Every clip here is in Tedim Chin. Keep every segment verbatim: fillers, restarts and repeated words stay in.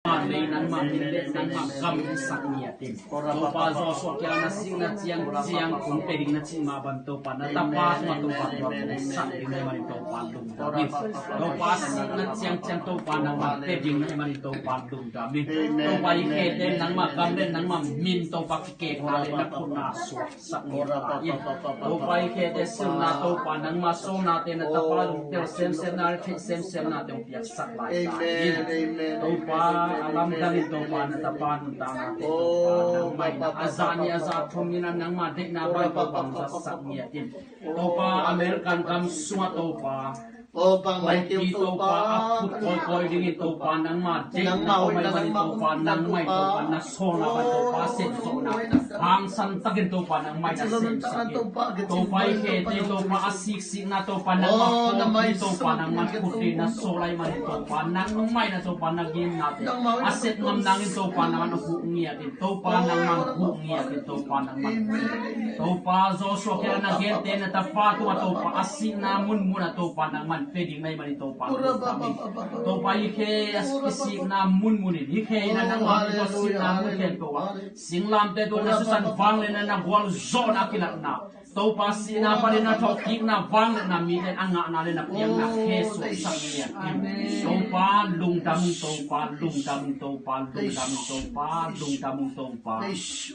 Nangmah lei, nangmah min le nangmah gam in sak ngiat in. Topa Joshua kiang na sihna ciangciang kong pia ding na cih mah bang Topa na tapa tungah Topa tua kong sak ding na hih manin Topa lungdam ing. Topa sihna ciangciang Topa nangmah pia ding na hih manin Topa lungdam ing. Topa i khete nangmah gam le nangmah min Topa kikepna le na khutna suak sak ngiat lai in. Topa i khete silna Topa nangmah sawlnate na tapa lungtel semsemna le theih semsemnate hong piaksak lai ta in. Topa a lamdang in Topa na tapa nuntaknate Topa nangmah in a zah nih a zah thum in a nangmah deihna bai Topa hong zatsak ngiat in. Topa American gam sungah Topa Topa, Topa a phut kawikawi dingin Topa nangmah deihna om ahih manin Topa nangmah in Topa na sawlna bang Topa sepzawhna hangsan takin Topa nangmah in na sepsak in. Topa i khete Topa a siksikna Topa nangmah kawikawi Topa nangmah phut dingin na sawl ahih manin Topa nangmah in a Topa na gimnate a sep ngam nangin Topa nangmah na huh ngiat in. Topa nangmah huh ngiat in Topa nangmah. Topa Joshua kiang na gente na tapa tungah Topa a sihna munmun ah Topa nangmah pia ding na hih manin Topa lungdam ing. Topa i khe a sikna munmun in i khe in a nangmah Topa sihna mun khempeuh ah singlamteh tungah na susan vang le na na gualzawhna a kilatna Topa sihna panin na thawhkikna vang le na mite a ngahna le na piakna khe suaksak ngiat in. Topa lungdam ing Topa lungdam ing Topa lungdam ing Topa lungdam ing Topa.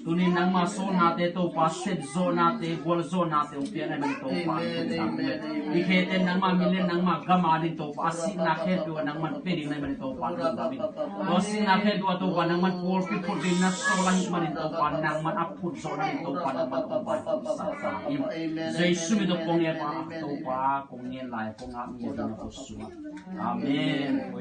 Tunin nangmah sawlnate Topa sepzawhnate gualzawhnate hong piak na hih manin Topa lungdam ing. I khete nangmah min le nangmah gam ading Topa a sihna khempeuh ah nangmah pia ding na hih manin Topa lungdam ing. Tua sihna khempeuh ah Topa nangmah pawlpi phut ding na sawl ahih manin Topa nangmah a phut zawh nading Topa nangmah hong pai sak ta in. Jesu min tawh kong ngen pa Topa kong ngen lai kong ngak ngiat ding na ko sungah. Amen.